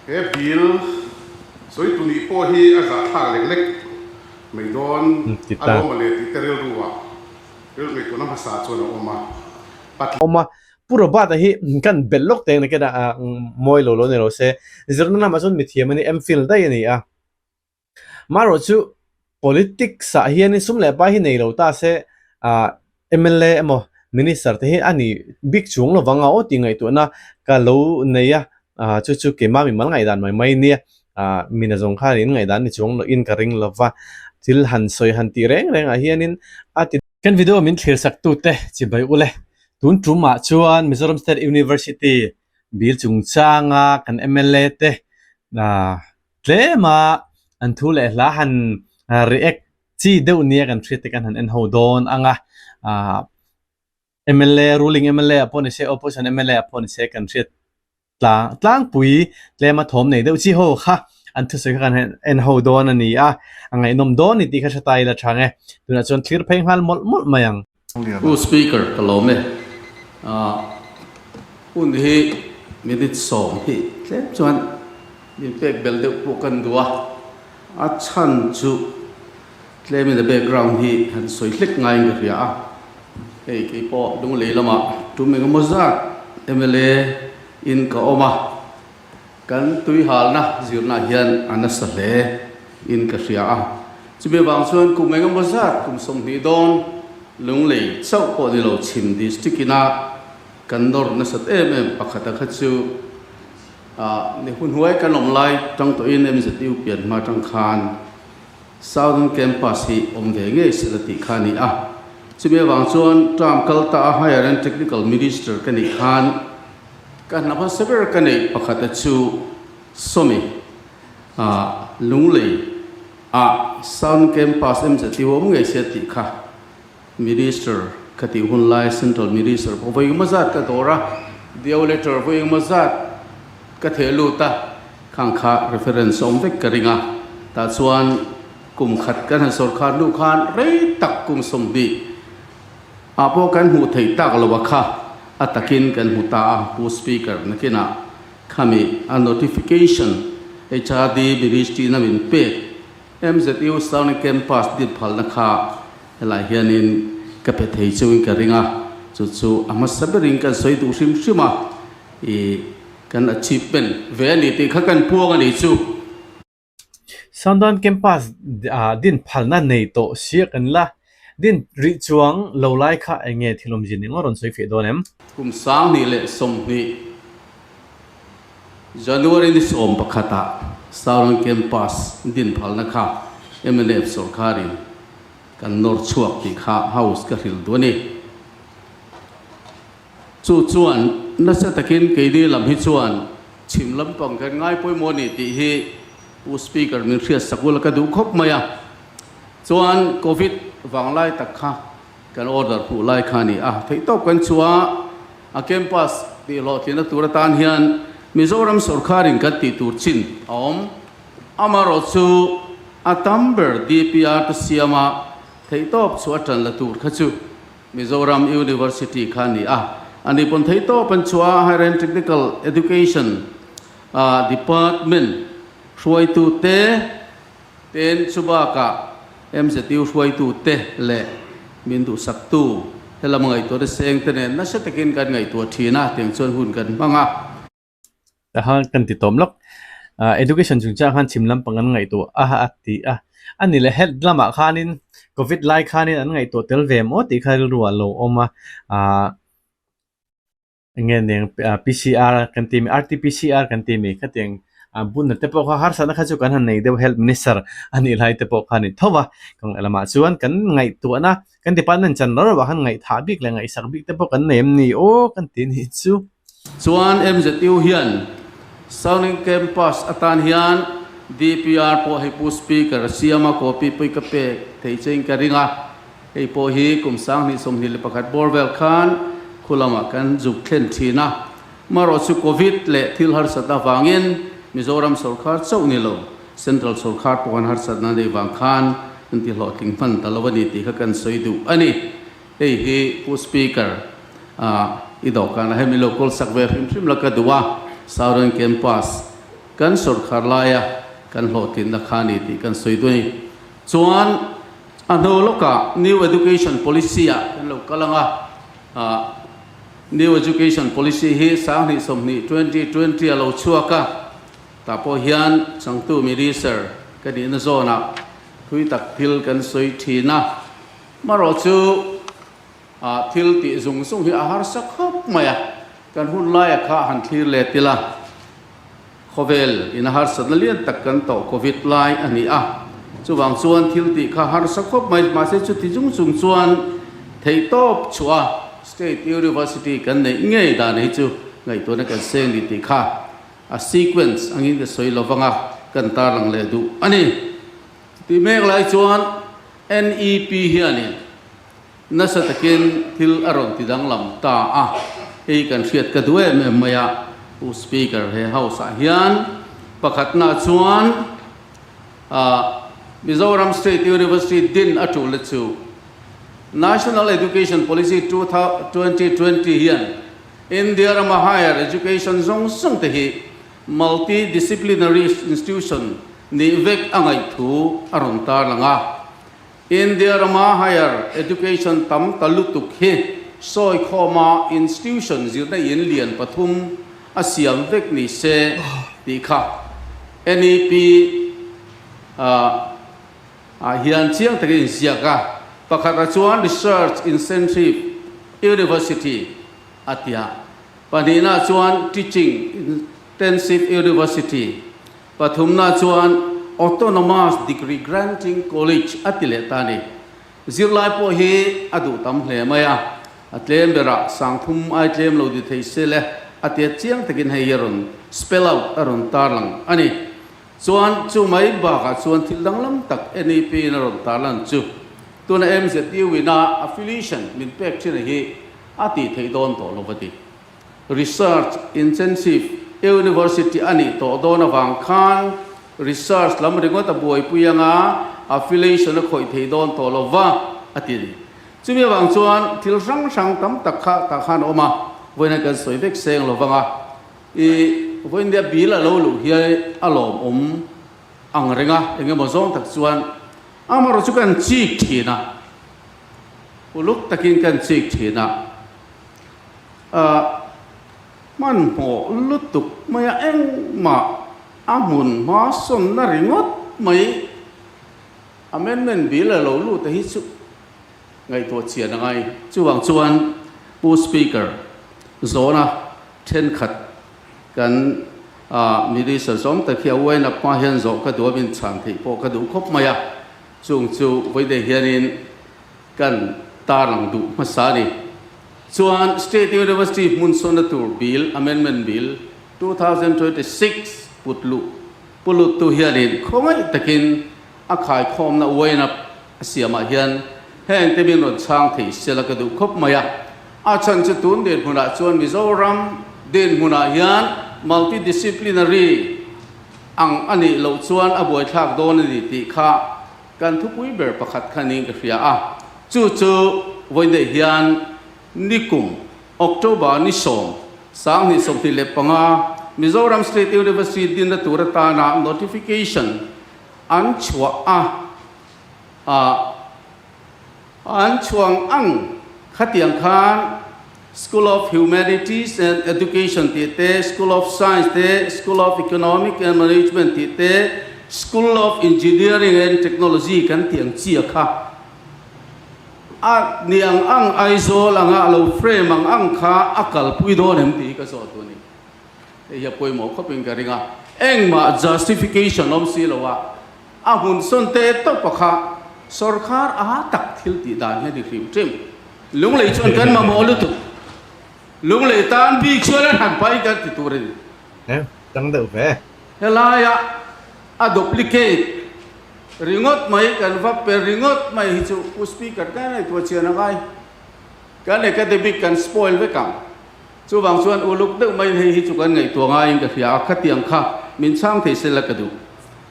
He bill sawi tu nih pawh hi a zahthlak lek lek mai dawn Ti a ta. lo mawle tih te rilru ah rilru ngaihtuahna hmasa chuan a awm a. Patling. Awm a, Pu Robert-a hi kan belh lawk teng nakin a mawi lo lo ni lo se, zirna lamah chuan mithiam a ni, MPhil daih a ni a. Marawh chu politics ah hianin sum leh pai hi nei lo ta se ah mla emaw minister te hi a ni bik chuang lo vang a aw tih ngaihtuahna ka lo nei a, ah chu chu keimah mimal ngaihdan mai mai nia ah mina zawng khan in ngaihdan ni chuang loh in ka ring lo va, thil han sawi han tih reng reng ah hianin a ti. Kan video min thlir sak tute chibai ule tun tumah chuan Mizoram State University bil chungchanga kan mla te ah Tlema an thu leh hla han react chi deuh nia kan hriat te kan han en ho dawn ang a, ah mla ruling mla ah pawh ni se opposition mla ah pawh ni se kan hriat tlang tlangpui tlema thawm nei deuh chi ho kha an thusawi kha kan han en ho dawn a ni a, a ngaihnawm dawn ni tih kha hre ta ila chang e, tunah chuan thlir phei nghal mawlh mawlh mai ang. Pu Speaker ka lawm e. Hun hi minute 10 hi tlem chuan min pek bel deuh pawh kan duh a, a chhan chu tlemin a background hi han sawi hlek ngaiin ka hria a. Hei kei pawh Lunglei lamah tum engemaw zat mla in ka awm a. Kan tuihalna zirna hian a nasa hle in ka hria a, chumi avang chuan kum engemaw zat kum 20 dawn Lunglei chauh pawh ni lo chhim district ina kan nawr nasat em em pakhata kha chu ni hun huai kan awm lai tang tawhin MZU pian hma tang khan Southern Campus hi awm ve ngei se la tih kha a ni a, chumi avang chuan term kal ta a Higher and Technical Minister ka nih khan Ka hna hmasa ber ka neih pakhata chu Sawmi ah Lunglei ah Sound Campus MZU awm ngei se tih kha Minister ka tih hun lai Central Minister pawh vawi engemaw zat ka dawr a, Dio letter vawi engemaw zat ka theh lut a, khang kha reference awm vek ka ring a, tah chuan kum khat kan han sawrkar hnu khan rei tak kum 20 ah pawh kan hmuh theih tak lo a kha a takin kan hmu ta a, Pu Speaker nakinah khami a notification HRD Ministry na min pek MZU Sound Campus din phalna kha helai hianin ka pe thei chungin ka ring a, chu chu a hmasa berin kan sawi duh hrim hrim a, i kan achievement ve a ni tih kha kan puang a ni chu. Sundown Campus din phalna nei tawh sia kan la din rih chuang lo lai kha eng nge thil awmzia ning aw rawn sawi fiah dawn em? Kum 2020 January ni 11 ah Southern Campus din phalna kha mnf sorkarin kan nawr chhuak tih kha House ka hrilh duh a ni. Chu chuan nasa takin keini lam hi chuan Chhim lampang kan ngai pawimawh a ni tih hi Pu Speaker min hriat sak ula ka duh khawp mai a. Chuan Covid vanglai tak kha kan order hmuh lai kha a ni a, theihtawp kan chhuah a, a campus tih hlawhtlinna tur atan hian Mizoram sawrkharin kan tih tur chin a awm. Amaherawhchu a tam ber DPR te siama theihtawp chhuah tan la tur kha chu Mizoram University kha a ni a, a ni pawn thei tawp an chhuah a, Higher and Technical Education Department hruaitu te ten chu bakah MZU hruaitu te leh min duhsaktu helam ngaihtuah te seng te nen nasa takin kan ngaihtuah thin a, tiang chuan hun kan hmang a. Tahan kan ti tawm lawk. Education chungchang khan chhim lampang an ngaihtuah a a ti a. A ni leh health lamah khanin covid lai khanin an ngaihtuah tel ve maw tih kha rilru ah a lo awm a. Ahh eng nge ning PCR kan tih mi RTPCR kan tih mi khatiang a bunna te pawh kha harsatna kha chu kan han nei deuh health minister a nih lai te pawh kha a ni tho va. Kawng lamah chuan kan ngaihtuahna kan department chan ro ro ah khan ngaihthah bik leh ngaihsak bik te pawh kan nei em ni aw kan ti nih chu. Chuan MZU hian Southern Campus atan hian DPR pawh hei Pu Speaker a siam a, copy pawh ka pek thei che in ka ring a, hei pawh hi kum 2021 bawr vel khan khu lamah kan zuk thlen thin a. Marawh chu Covid leh thil harsat avangin Mizoram sawrkar chauh ni lo, Central sawrkar pawh an harsatna neih vang khan an ti hlawhtling hman ta lo a ni tih kha kan sawi duh a ni. Hei hi Pu Speaker i dawhkanah hian min lo kawl sak ve hrim hrim la ka duh a, Southern Campus kan sawrkhar laia kan hlawhtlinna kha a ni tih kan sawi duh a ni. Chuan a hnu lawkah New Education Policy ah kan lo kal ang a, New Education Policy hi 2020, 2020 a lo chhuak a, tah pawh hian changtu Minister ka nihna zawnah thui tak thil kan sawi thin a, marawh chu thil tih zung zung hi a harsa khawp mai a, kan hun laia kha han thlir let ila. Khawvel in a harsatna lian tak kan tawh Covid lai a ni a, chuvang chuan thil tih kha harsa khawp mai, mahse chuti chung chung chuan theihtawp chhuah a State University kan neih ngei dan hi chu ngaihtuahna kan seng ni tih kha a sequence angin ka sawi lo vang a, kan tarlang leh duh a ni. Chutih mek lai chuan NEP hianin Nasa takin thil a rawn ti danglam ta a, hei kan hriat ka duh em em mai a, Pu Speaker, he House ah hian pakhatna chuan ah Mizoram State University din a tul na chu National Education Policy 2020 hian India rama higher education zawng zawng te hi multi-disciplinary institution nih vek a ngaih thu a rawn tarlang a. India rama higher education tam ta lutuk hi sawi khawma institution zirna in lian pathum a siam vek ni se tih kha NEP ah hian chiang takin inziak a, pakhatah chuan Research Incentive University a ti a, pahnihna chuan Teaching Intensive University. Pathumna chuan Autonomous Degree Granting College a ti leh ta a ni. Zirlai pawh hi a duh tam hle mai a, a tlem berah sangthum ai tlem lo ti thei se le a tia chiang takin hei hi a rawn spell out a rawn tarlang a ni. Chuan chu mai bakah chuan thil danglam tak NEP in a rawn tarlan chu tuna MZU ina affiliation min pek thin a hi a tih theih dawn tawh lo va ti. Research Intensive University a nih tawh dawn avang khan research lam ringawt a buaipui anga affiliation a khawih thei dawn tawh lo va, a ti a ni. Chumi avang chuan thil hrang hrang tam tak kha tah khan a awm a, vawiin kan sawi vek seng lo vang a, i vawiin nia bill a lo luh hian a lawmawm ang reng a, eng emaw zawng tak chuan amaherawhchu chu kan chik thin a, uluk takin kan chik thin a. A hmanhmawh lutuk mai a, engmah a hmun hma sawnna ringawt mai amendment bill a lo lut a hi chu ngaihtuah chian a ngai. Chuvang chuan Pu Speaker, zawhna thenkhat kan Minister zawm tak hi a uain a hma hian zawh ka duh a, min chhan theih pawh ka duh khawp mai a, chung chu vawiin hianin kan tarlang duh hmasa a ni. Chuan State University hmun sawnna tur bill, Amendment Bill, 2026 put luh pu luttu hianin khawngaih takin a khaikhawmna uaina a siamah hian heng te min rawn chhang thei sela ka duh khawp mai a. A chhan chu tun dinhmunah chuan Mizoram dinhmunah hian multidisciplinary ang a nih loh chuan a buaithlak dawn a ni tih kha Kan thupui ber pakhat kha niin ka hria a, chu chu vawiin hian nikum October ni sawm, 2025, Mizoram State University dinna tur atana notification an chhuah a, an chhuang ang khatiang khan School of Humanities and Education tih te, School of Science te, School of Economic and Management tih te, School of Engineering and Technology kan tih ang chi a kha. A ni ang ang Aizawl anga a lo frame ang ang kha a kalpui dawn em tih hi ka zawt duh a ni. Hei hi a pawimawh khawpin ka ring a, engmah justification awm si lo a, A hmun sawn te tawp a kha sawrkhar a tak thil tih dan hi a ni hrim hrim. Lunglei chuan kan mamawh lutuk. Lunglei tan bik chuan an han pai kan ti tur a ni. He, tang deuh ve. Helaia a duplicate ringawt mai kan va pe ringawt mai hi chu Pu Speaker kan ngaihtuah chian a ngai. Kan academic kan spoil vek ang. Chuvang chuan uluk deuh maiin hei hi chu kan ngaihtuah ngaiin ka hria a, khatiang kha min chhang thei sela ka duh.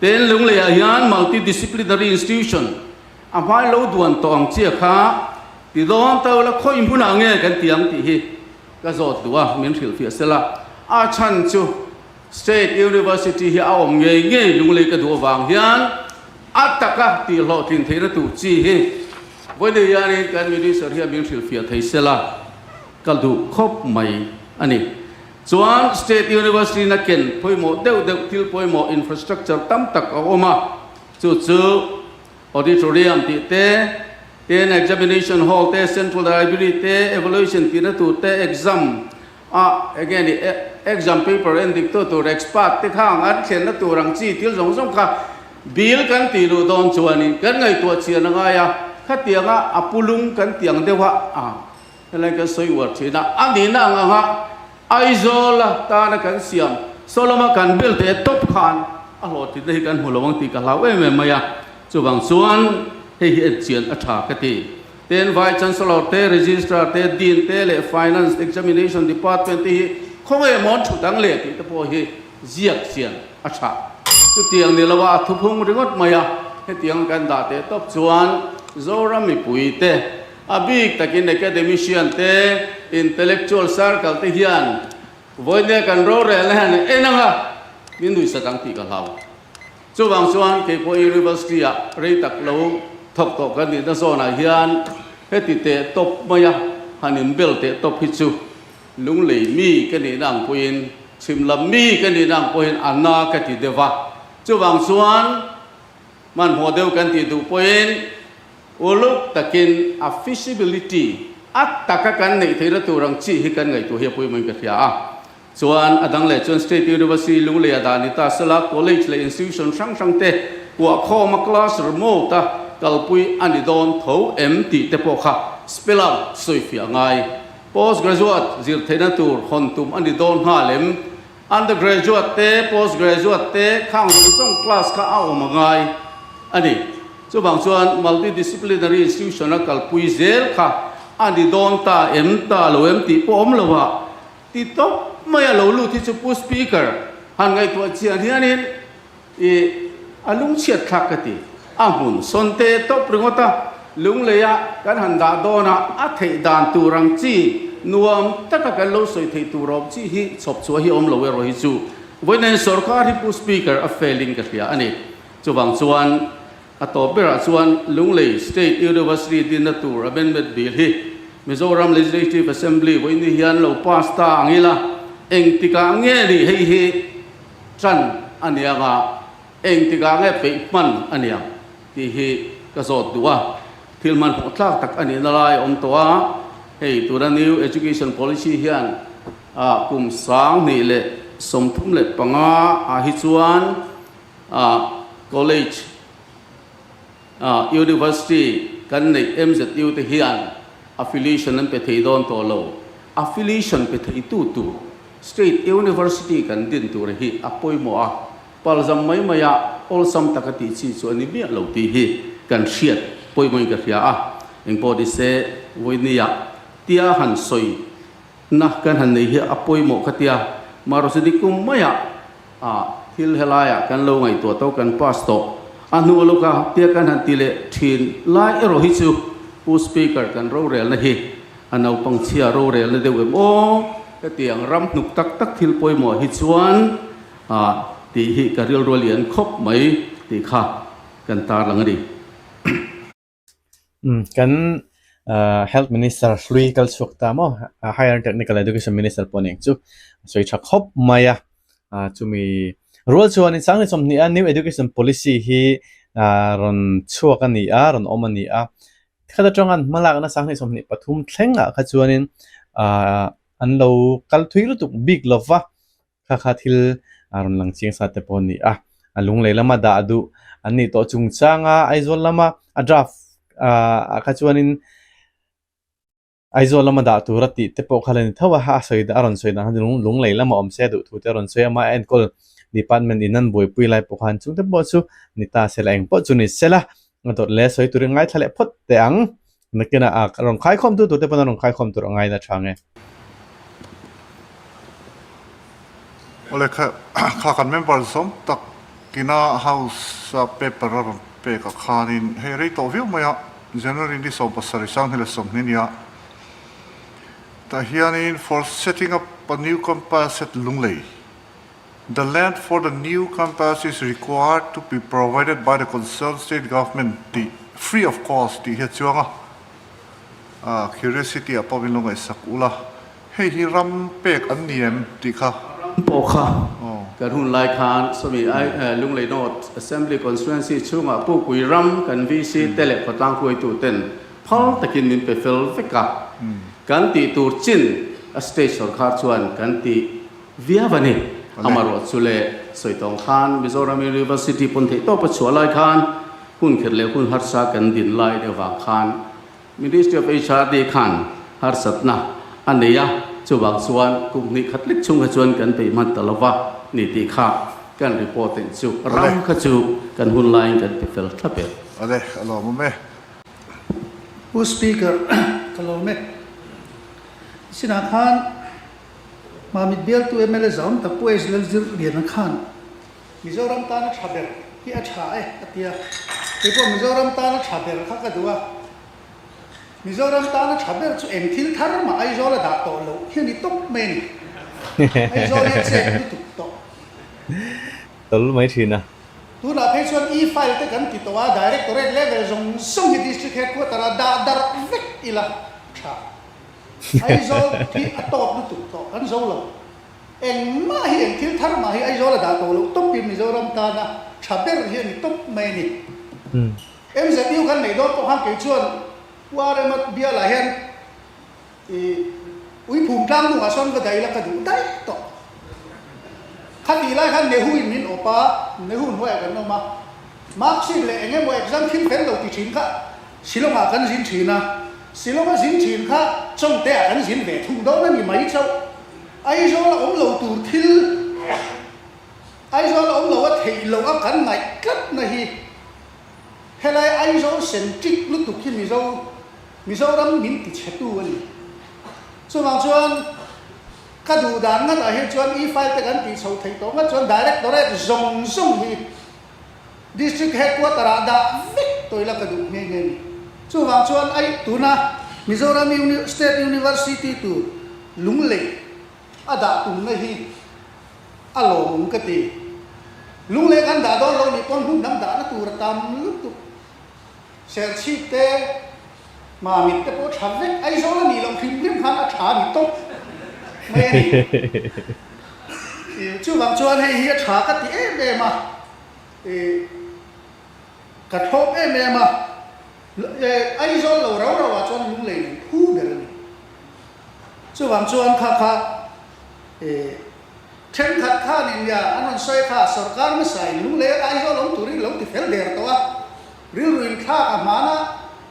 Ten Lungleiah hian multi-disciplinary institution a hmai lo duan tawh ang chia kha ti dawn ta ula khawi hmunah nge kan ti ang tih hi ka zawt duh a, min hrilhfiah sela. A chhan chu. State University hi a awm ngei ngei Lunglei ka duh avang hian a taka tih hlawhtlin theihna tur chi hi vawiin hianin kan Minister hian min hrilhfiah thei sela ka duh khawp mai a ni. Chuan State University na ken pawimawh deuh deuh thil pawimawh infrastructure tam tak a awm a, chu chu Auditorium tih te, tin Examination Hall te, Central Library te, Evaluation tihna tur te, Exam a enge ni exam paper en dik tu tur expert te khang an thlenna tur ang chi thil zawng zawng kha bill kan tih luh dawn chuanin kan ngaihtuah chian a ngai a, khatianga a pulung kan tih ang deuh a a helai kan sawi uar thin a, a nihna ang anga Aizawl a tana kan siam Soloma kan bill teh tawp khan a hlawhtlinna hi kan hmu lo ang tih ka hlau em em mai a, chuvang chuan hei hi en chian a tha ka ti. Ten Vice Chancellor te, Registrar te, Dean te leh Finance Examination Department te hi khawnge mawn thu dang leh tih te pawh hi ziak chian a tha. Chutiang ni lo a, a thuphung ringawt mai a, hetiang kan dah teh tawp chuan Zoram mipui te, a bik takin academician te, intellectual circle te hian vawinia kan rorelna hian en anga min nuihsat ang tih ka hlau. Chuvang chuan kei pawh University ah rei tak lo thawk tawh kan nihna zawnah hian heti teh tawp maia han inbel teh tawp hi chu lunglei mi ka nihna ang pawhin chhim lam mi ka nihna ang pawhin a na ka ti deuh va. Chuvang chuan hmanhmawh deuh kan tih duh pawhin uluk takin a feasibility a taka kan neih theihna tur ang chi hi kan ngaihtuah hi a pawimawhin ka hria a. Chuan a dang leh chuan State University Lunglei a dah ni ta sela college leh institution hrang hrang te kuahkhawm a class remote a kalpui a ni dawn tho em tih te pawh kha spell out sawifiah ngai. Post graduate zir theihna tur hawn tum a ni dawn nghal em? Undergraduate te post graduate te khang zawng zawng class kha a awm a ngai a ni. Chuvang chuan multi disciplinary institution a kalpui zel kha a ni dawn ta em ta lo em tih pawh awm lo a. Ti tawp mai a lo lut hi chu Pu Speaker han ngaihtuah chian hianin i a lungchhiat thlak ka ti. A hmun sawn te tawp ringawt a, lungleia kan han dah dawn a, a theih dan tur ang chi nuam taka kan lo sawi theih tur awm chi hi chhawp chhuah hi awm lo erawh hi chu vawiin sorkar hi Pu Speaker a fail in ka hria a ni. Chuvang chuan A tawp berah chuan Lunglei State University dinna tur Amendment Bill hi Mizoram Legislative Assembly vawiin hian lo pass ta ang ila, engtikah nge ni hei hi tan a ni ang a, engtikah nge peih hman a ni ang tih hi ka zawt duh a. Thil hmanhmawh tlak tak a nihna lai a awm tawh a, hei tuna New Education Policy hian kum 2035 ah hi chuan Ah college ah university kan neih MZU te hian affiliation an pe thei dawn tawh lo. Affiliation pe thei tu tur state university kan din tur hi a pawimawh a, palzam mai mai a awlsam taka tih chi chu a ni miah lo tih hi kan hriat pawimawhin ka hria a. Engpawh ni se vawinia tia han sawi na kan han nei hi a pawimawh ka tia. Maruti kum maiah A, thil helaiah kan lo ngaihtuah tawh, kan pass tawh. A hnu lawka tia kan han ti leh thin lai erawh hi chu Pu Speaker kan rorelna hi a naupang chhia rorelna deuh em aw? Hetiang ram hnuk tak tak thil pawimawh hi chuan a tih hi ka rilru a lian khawp mai tih kha kan tarlang a ni. Kan Health Minister hlui kal chhuak ta maw Higher Technical Education Minister pawh nen chu a sawi tha khawp mai a, chumi rual chuanin sang ni 20 a New Education Policy hi rawn chhuak a ni a, rawn awm a ni a, khat atanga an hmalakna sang ni 23 thlengah kha chuanin an lo kal thui lutuk bik lova. Kha kha thil a rawn lang chiang sa te pawh a ni a, a lunglei lama dah duh an nih tawh chungchang a, Aizawl lama a draft ah kha chuanin Aizawl lama dah tur a tih te pawh kha la ni tho a, a sawi a rawn sawi dan kha lunglei lama awm se a duh thu te a rawn sawi a, amah enkawl department in an buaipui lai pawh khan chung te pawh chu ni ta se la eng pawh chu ni se la, a dawt leh sawi turin ngaithla leh phawt teh ang. Nakinah a rawn khaikhawm tu tur te pawn a rawn khaikhawm tur a ngaina tha nge. Awle kha kha kan member zawm tak ina house a paper a rawn pek ah khanin hei rei tawh viau mai a, January ni 17 2020 nia tah hianin for setting up a new campus at Lunglei. The land for the new campus is required to be provided by the concerned state government tih free of cost tih hi a chuang a, ah curiosity ah pawh min lo ngaihsak ula, hei hi ram pek an ni em tih kha. Ram pawh kha kan hun lai khan sawmi ai Lunglei North Assembly Constituency chhungah Pukpui ram kan VC te leh khawtlang hruaitu ten phal takin min pe fel vek a, kan tih tur chin a state sorkar chuan kan tih Viau a ni. Amarawh chu leh sawi tawng khan Mizoram University pawn theih tawp a chhuah lai khan hun kher leh hun harsa kan din lai deuh vang khan Ministry of HRD khan harsatna a nei a, chuvang chuan kum hnih khat lek chhung kha chuan kan peih hman ta lova ni tih kha kan report eng chu ram kha chu kan hun laiin kan pe fel thlap e. Awle, a lawmawm e. Pu Speaker, ka lawm e. Sinah khan Mamit bialtu mla zawn tak Pu H Lalzir Liana khan Mizoram tana tha ber hi a tha e a ti a, kei pawh Mizoram tana tha ber kha ka duh a, Mizoram tana tha ber chu eng thil thar mah Aizawl a dah tawh loh hi a ni tawp mai a ni. Aizawl hi a chet lutuk tawh. Tawlh mai thin a. Tunah phei chuan e-file te kan ti tawh a, Directorate level zawng zawng hi District Headquarter ah dah darh vek ila tha. Aizawl hi a tawp lutuk tawh kan zo lo. Engmah hi eng thil thar mah hi Aizawl a dah tawh loh tawp hi Mizoram tana tha ber hi a ni tawp mai a ni. MZU kan neih dawn pawh khan kei chuan Pu RM-a bialah hian ih Uiphum tlang hnungah sawn va daih ila ka duh daih tawh. Khatih lai khan Nehu in min awp a, Nehu hnuaiah kan awm a. Mark sheet leh eng emaw exam thil fel lo ti thin kha Shillong-ah kan zin thin a, Shillong-a zin thin kha Chawngte-ah kan zin ve thung dawn a ni mai chauh. Aizawl-a awm lo tur thil, Aizawl-a awm lo a theih loh a kan ngaih tlatna hi helai Aizawl centric lutuk hi Mizo, Mizoram min ti chhetu a ni. Chuvang chuan ka duh dan ngatah hi chuan e-file te kan tih chhoh theih tawh ngat chuan Directorate zawng zawng hi District Headquarter ah dah vek tawh ila ka duh nghe nghe a ni. Chuvang chuan ai tuna Mizoram State University tur Lunglei a dah tumna hi a lawmawm ka ti. Lunglei kan dah dawn lo nih pawn hmun dang dahna tur a tam lutuk. Serchhip te, Mamit te pawh tha vek, Aizawl a nih loh hrim hrim khan a tha a ni tawp mai a ni. Chuvang chuan hei hi a tha ka ti em em a, ka thlawp em em a, Aizawl lo rau rau ah chuan lunglei nen phu ber a ni. Chuvang chuan kha kha thenkhat khanin nia an rawn sawi kha sorkar hmasa in lunglei Aizawl awm turin lo ti fel der tawh a, Rilru in thlak a hman a,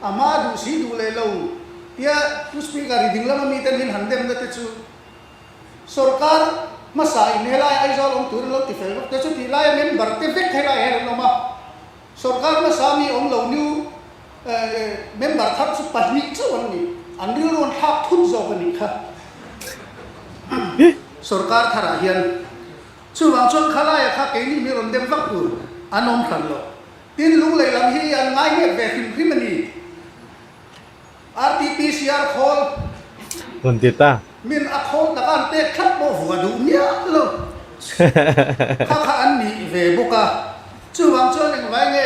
a hma duh si duh leh lo tia Pu Speaker i ding lama miten hin han demna te chu sorkar hmasa in helai Aizawl awm turin lo ti fel vek te chu tih laia member te vek helai hian an awm a, sorkar hmasa mi awm lo new member thar chu pahnih chauh an ni, an rilru an thlak thut zawk a nih kha sorkar tharah hian. Chuvang chuan khalaia kha keini mi rawn dem vak tur an awm hran lo. Tin, Lunglei lam hi an ngai nghet ve hrim hrim a ni. RTPCR khawl. Rawn ti ta. Min a khawl taka an pek thlap pawh vua duh miah lo. Kha kha an nih ve bawk a. Chuvang chuan engvai nge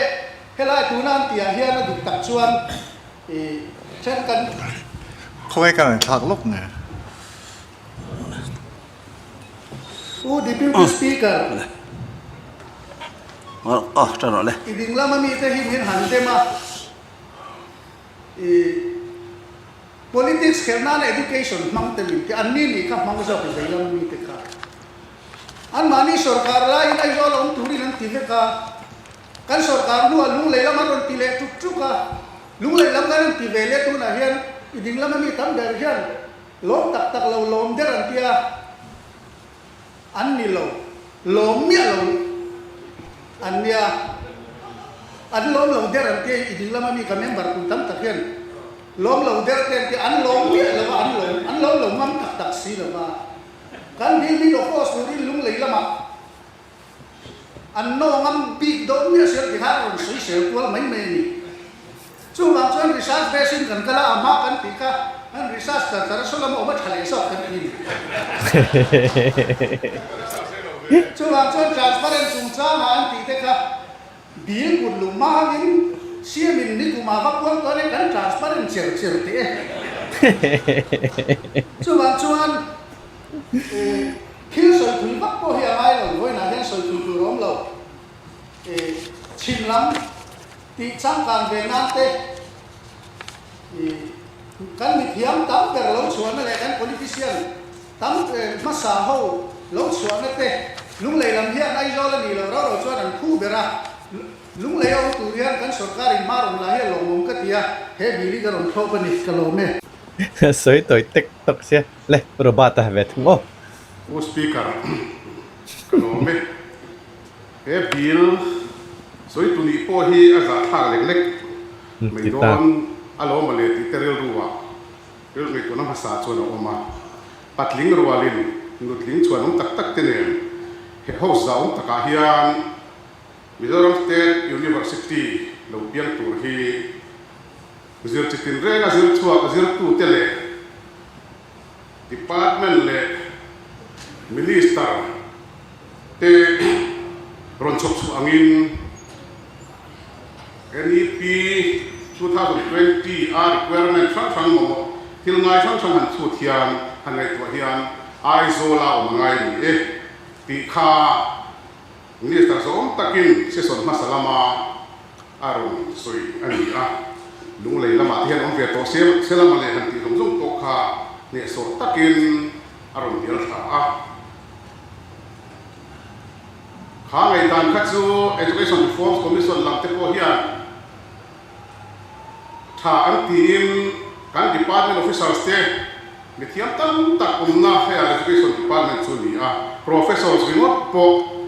helai tuna an tihah hian a dik tak chuan i then kan. Khawnge kan inthlak lawk nge? Pu Deputy Speaker, i ding lama mite hi min han dem a, i politics khelh nana education hmang te min ti, an ni nih kha hmang zawk i vei lama mite kha. Anmahni sorkar laiin Aizawl a awm turin an ti vek a, kan sorkar hnuah Lunglei lam an rawn ti leh tuk tuk a, Lunglei lam kan rawn ti ve leh tunah hian i ding lama mi tam ber hian Lawm tak tak lo lawm der an tia, an ni lo, lawm miah lo an nia, an lawm lo der an tia i ding lama mi ka member kum tam tak hian lawm lo der te an tia, an lawm miah lo a, an lawm, an lawm lo ngam tak tak si lo va, kan building office turin lunglei lamah An naw ngam bik dawn miah sel ti khan a rawn sawi sel kual mai mai a ni. Chuvang chuan research base in kan kal a, a hma kan tih kha an research char char a saw lama awm a tha leh zawk kan ti a ni. Chuvang chuan transparent chungchanga an tih te kha Bill kut luh hma hangin siamin nikum ah va puang tawn e kan transparent cher cher teh e. Chuvang chuan thil sawi thui vak pawh hi a ngai lo, vawiinah hian sawi thui tur a awm lo. Chhim lam tih changkan ve nan te kan mithiam tam ber lo chhuahna leh kan politician Tam hmasa ho lo chhuahna te Lunglei lam hian Aizawl a nih loh rau rau chuan an phu ber a, Lunglei a awm tur hian kan sorkar in hma rawn la hi a lawmawm ka ti a, he bill hi ka rawn thlawp a ni, ka lawm e. Sawi tawi tek tawk sia le Robert a ve thung aw. Pu Speaker, ka lawm e. He bill sawi tu nih pawh hi a zahthlak lek lek mai dawn a lawm a le tih te rilru ah Rilru ngaihtuahna hmasa chuan a awm a, patling rualin nutling chhuan awm tak tak te nen he house zah awm takah hian Mizoram State University lo piang tur hi zir chi tinrenga zir chhuak zirtute leh Department leh Minister te rawn chhawp chhuah angin NEP 2020 a requirement hrang hrang mamawh thil ngai hrang hrang han chhut hian han ngaihtuah hian Aizawl a awm a ngai ni e tih kha Minister zawng takin session hmasa lama a rawn sawi a ni a. Lunglei lamah te hian awm ve tawh se se lama leh han tih zawng zawng pawh kha hnehsawh takin a rawn hnial thla a. Kha ngaihdan kha chu Education Reforms Commission lam te pawh hian tha an tiin kan department officers te mithiam tam tak awmna hei Education Department chu a ni a, professors ringawt pawh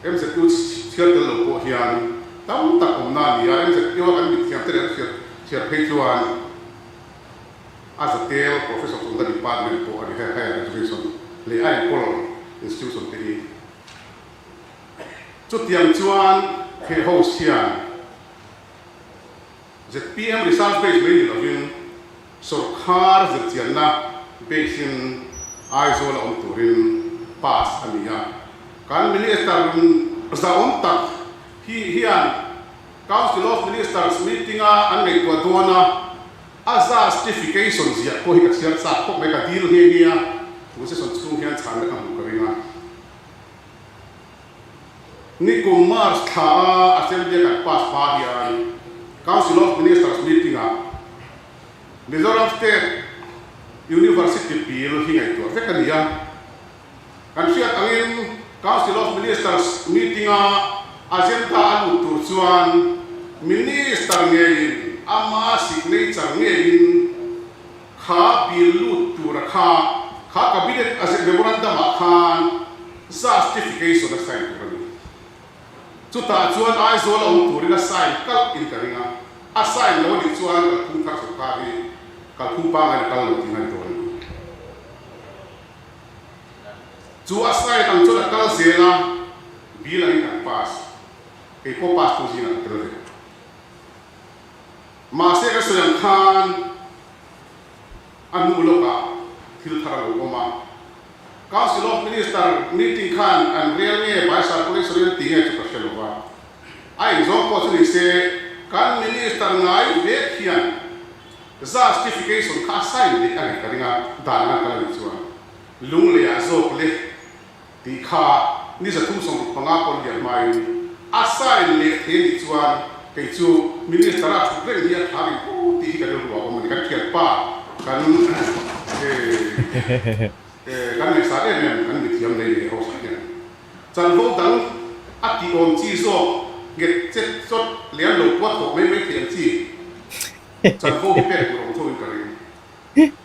MZU chhiar tel lo pawh hian tam tak awmna a ni a, MZU a kan mithiam te leh an chhiar phei chuan A zatel Professor awmna department pawh a ni hei higher education leh a enkawl institution te hi. Chutiang chuan he host hian zpm research base mai ni lovin sawrkhar zirchianna base in Aizawl a awm turin pass a ni a. Kan Minister zahawm tak hi hian Council of Ministers meeting a an ngaihtuah dawn a, A justification ziah pawh hi ka chhiar chak khawp mai, ka dil nghe nghe a, tun session chhung hian chhanna ka hmuh ka ring a. Nikum March thla a Assembly a kan pass hma hian Council of Ministers meeting ah Mizoram State University Bill hi ngaihtuah vek a ni a. Kan hriat angin Council of Ministers meeting-a agenda a lut tur chuan Minister ngeiin ama signature ngeiin kha bill lut tura kha kha Cabinet Memorandum-ah khan justification a sign tur a ni. Chutah chuan Aizawl a awm turin a sign kalh in ka ring a, a sign lo a nih chuan kalphung thar sawrkar hi kalphung pangngai a kal lo tih a ni dawn a ni. Chu a side ang chuan a kal zel a, bill angin kan pass. Kei pawh pass tu zingah ka tel ve. Mahse ka sawi ang khan a hnu lawkah thil thar a lo awm a. Council of Minister meeting khan an rel nge by circulation in an ti nge chu ka hre lo va. A engzawng pawh chu ni se kan Minister ngai vek hian Justification kha a sign leh a nih ka ring a, dan anga kal a nih chuan Lunglei ah zawk le tih kha ni 365 pawl lian hmain a sign leh thei a nih chuan kei chu Minister a thut reng hi a tha reng fo tih hi ka rilru ah a awm a ni. Kan thianpa kan kan ngaihsan em em kan mithiam nei leh hausa hian chanvo dang a tih awm chi zawk nghet chet chawt leh an lo puat thawh mai mai thei ang chi. Chanvo hi pek tur awm tho in ka ring.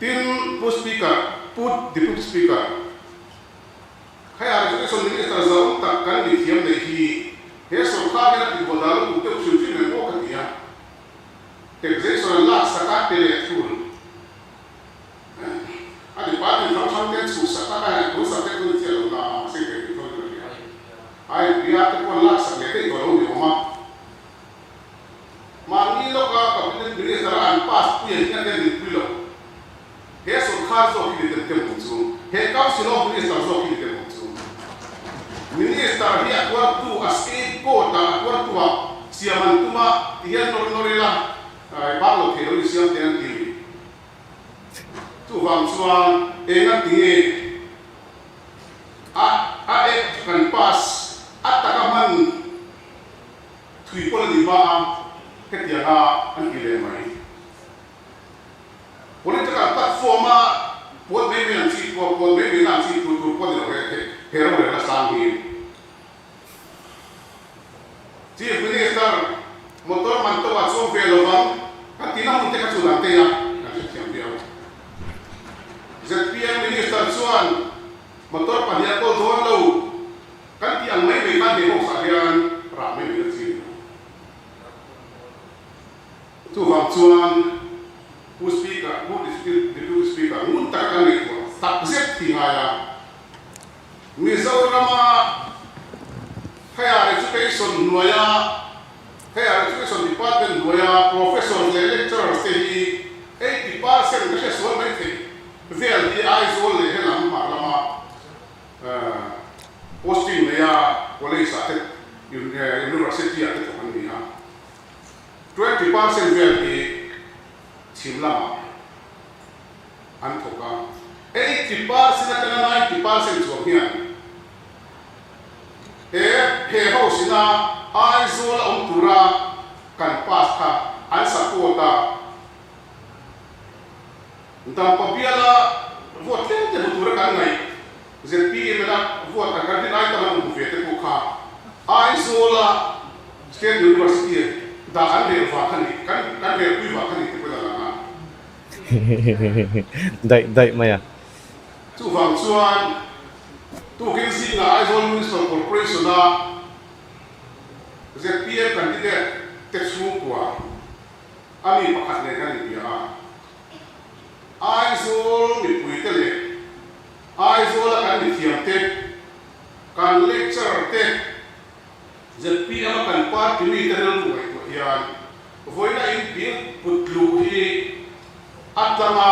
Tin, Pu Speaker, Pu Deputy Speaker, Higher Education Minister zau tak kan mi thiam neih hi he sawrkar hian a tihbual dan lutuk deuh hrim hrim em aw ka ti a. Taxation an lak sak a pe leh thul. A department hrang hrang te an chhuh sak a, ka han tun sak te chu ni chiah lo na a, mahse kei tih tho in ka hria. IPR te pawh an lak sak leh daih tawh lo ni awm a. Mahni lawka Cabinet Minister a an pass pui ang hian hian min pui lo. He sawrkhar zawk hi ni tem tem awm chu. He Council of Minister zawk hi ni tem awm chu. Siam an tum a, ti hian nawr nawr ila, bak lo thei lo in siam te an ti a ni. Chuvang chuan eng a ti nge a a act kan pass a taka hman thui pawl a ni hma a, hetianga an ti leh mai. Political platform a puan mai mai ang chi pawh puan mai mai na ang chi tur tur pawh a ni lo he he rorelna sang hi. Chief Minister motor man tawh ah chuang ve lovang kan tihna hmun te kha chu dan tei a kan hrethiam viau. ZPM Minister chuan motor pahniha kawl dawn lo kan tih ang mai mai khan he house ah hian rah mai mai na chi a ni lo. Chuvang chuan Pu Speaker, Pu Deputy Speaker ngun taka kan ngaihtuah takzet hi ngai a. Mizorama Higher Education hnuaia Higher Education Department hnuaia Professors leh Lecturers te hi 80% ka hre sual mai thei vel hi Aizawl leh helam hmar lama posting neia college ah te University ah te thawk an ni a, 20% vel hi chhim lamah an thawk a, 80% atanga 90% chuang hian he he house ina Aizawl a awm tura kan pass kha an support a, Dampa biala vote tlem te hmu tura kan ngaih zpm ina vote an kan rin ai tam an awm hmu ve te pawh kha Aizawl a State University dah an rel vang kha ni, kan kan relpui vang kha ni te pawhin a lang a. Daih daih mai a. Chuvang chuan tukin zingah Aizawl Municipal Corporation-a zpm candidate te chhungkua a mi pakhat nen kan inbia a. Aizawl mipuite leh Aizawla kan mithiamte, kan lecturer te, Zpm a kan party mite rilru ngaihtuah hian vawiina in bill put luh hi a tlanga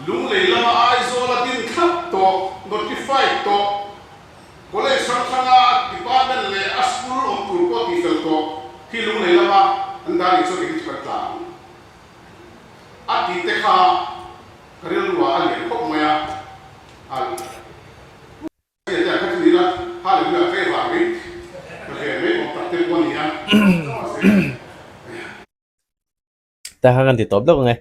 Lunglei lama Aizawl a din thlap tawh, notified tawh, college hrang hranga department leh a school awm tur pawh tihfel tawh hi Lunglei lama an dah nih chuan engtin chu kan tla ang a tih te kha ka rilru ah a lian khawp mai a. Ta kha kan ti tawp lawk ang e.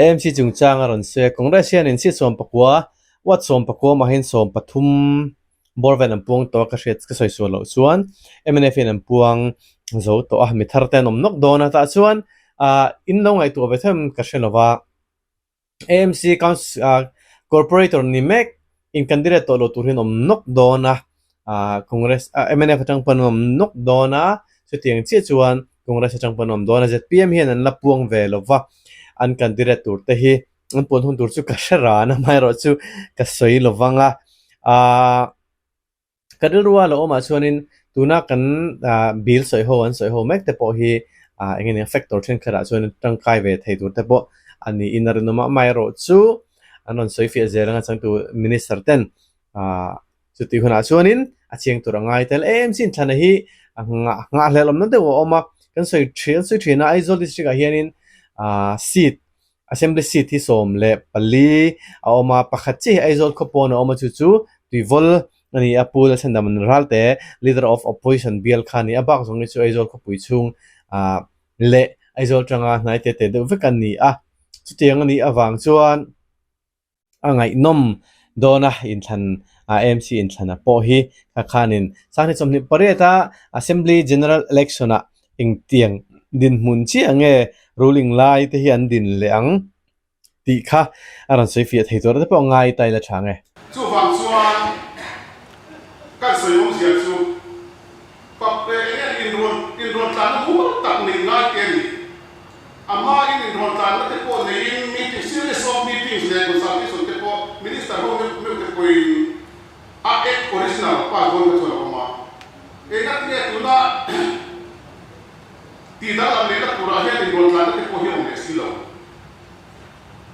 AMC chungchang a rawn sawi a, Congress hianin seat 14, ward 14 mahin 13 bawr vel an puang tawh a, ka hriat ka sawi sual loh chuan mnf hian an puang zo tawh a, mi thar te an awm nawk dawn a, tah chuan ah in lo ngaihtuah ve theuh em ka hre lo va. AMC Corporator ni mek in candidate tawh lo tur hian awm nawk dawn a, Congress mnf atang pawn an awm nawk dawn a, chutiang chiah chuan Congress atang pawn an awm dawn a, zpm hian an la puang ve lo va, an candidate tur te hi an puan hun tur chu ka hre ran a, amaherawhchu ka sawi lo vang a, aaa. Ka rilrua lo awmah chuanin tuna kan bill sawi ho an sawi ho mek te pawh hi eng nge factor thenkhatah chuan tangkai ve thei tur te pawh a niin a rinawm a, amaherawh chu an rawn sawi fiah zel anga changtu minister ten chutih hunah chuanin a chiang tur a ngai tel em chin thlana hi a nghahhlelh awmna deuh a awm a, kan sawi thin an sawi thin a Aizawl district ah hianin seat Assembly seat hi 14 a awm a, pakhat chiah hi Aizawl khaw pawn a awm a, chu chu Tuivawl a ni a, Pu Lalchhandam Ralte, Leader of Opposition bial kha a ni a, bak zawng hi chu Aizawl khawpui chhung ah leh Aizawl atanga hnai te te deuh vek a ni a, chutiang a nih avang chuan A ngaihnawm dawn a, inthlan AMC inthlana pawh hi kha khanin Sanghni 28 a Assembly General Election ah engtiang dinhmun chiah nge ruling lai te hi an din leh ang tih kha a rawn sawi fiah thei tur te pawh ngai ta ila tha nge. Chuvang chuan kan sawi awmzia chu pap leh eng eng inrawn inrawn tlanna mumal tak neih ngai te a ni. A hmain inrawn tlanna te pawh neiin meeting, series of meetings leh consultation te pawh Minister ho meuh meuh te pawhin a Act original pass dawn kha chuan a awm a. Engati nge tuna tih danglam lehna turah hian inrawn tlanna te pawh hi a awm leh si lo.